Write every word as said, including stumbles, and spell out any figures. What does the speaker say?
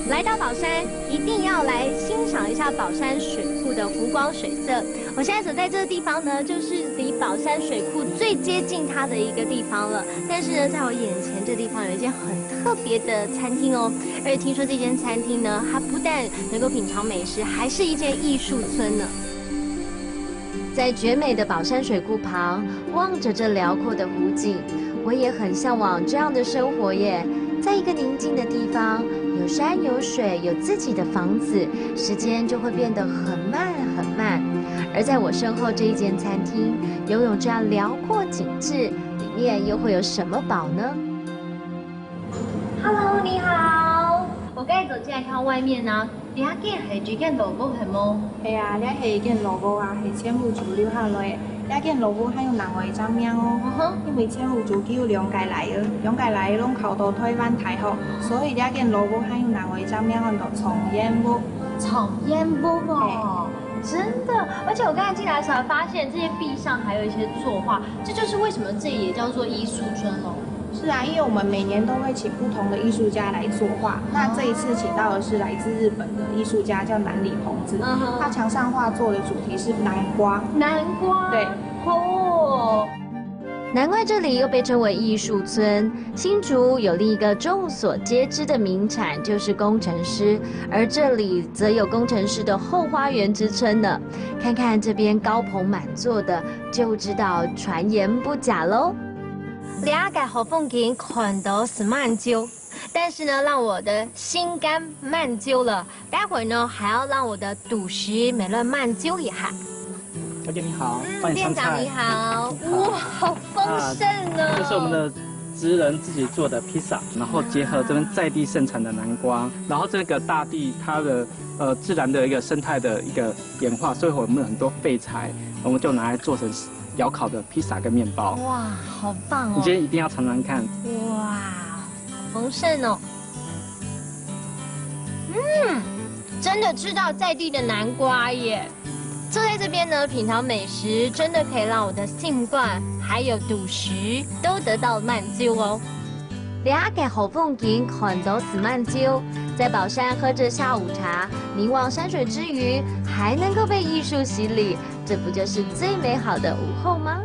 来到宝山，一定要来欣赏一下宝山水库的湖光水色。我现在所在这个地方呢，就是离宝山水库最接近它的一个地方了。但是呢，在我眼前这地方有一间很特别的餐厅哦，而且听说这间餐厅呢，它不但能够品尝美食，还是一间艺术村呢。在绝美的宝山水库旁，望着这辽阔的湖景，我也很向往这样的生活耶。在一个宁静的地方，有山有水，有自己的房子，时间就会变得很慢很慢。而在我身后这一间餐厅，拥有这样辽阔景致，里面又会有什么宝呢？Hello，你好。我刚才走进来看到外面呢，这间是一间老屋，系无？系啊，这是一间老屋啊，是前屋主留下来个。这间老屋还有另外一只名哦，嗯哼。因为前屋主有两个倈仔，两个倈仔拢考到台湾大学，所以这间老屋还有另外一只名叫做状元屋。状元屋哦，真的。而且我刚才进来的时候还发现，这些壁上还有一些作画，这就是为什么这里也叫做艺术村哦。是啊，因为我们每年都会请不同的艺术家来作画，那这一次请到的是来自日本的艺术家，叫南里宏子，嗯哼。他墙上画作的主题是南瓜。南瓜。对。哦。难怪这里又被称为艺术村。新竹有另一个众所皆知的名产就是工程师，而这里则有工程师的后花园之称呢。看看这边高朋满座的，就知道传言不假喽。这个好风景看到是满洲，但是呢，让我的心肝满洲了。待会呢，还要让我的肚屎也来满洲一下。小姐你好，嗯，帮你上菜。店长你好。你好。哇，好丰盛哦。啊，这是我们的职人自己做的披萨，然后结合这边在地盛产的南瓜，然后这个大地它的，呃，自然的一个生态的一个演化，所以我们有很多废材，我们就拿来做成窑烤的披萨跟面包。哇，好棒哦。你今天一定要尝尝看。哇，好丰盛哦。嗯，真的吃到在地的南瓜耶。坐在这边呢，品尝美食，真的可以让我的心肝还有肚屎都得到满足哦。这个好风景看到是满洲，在宝山喝着下午茶，凝望山水之余，还能够被艺术洗礼，这不就是最美好的午后吗？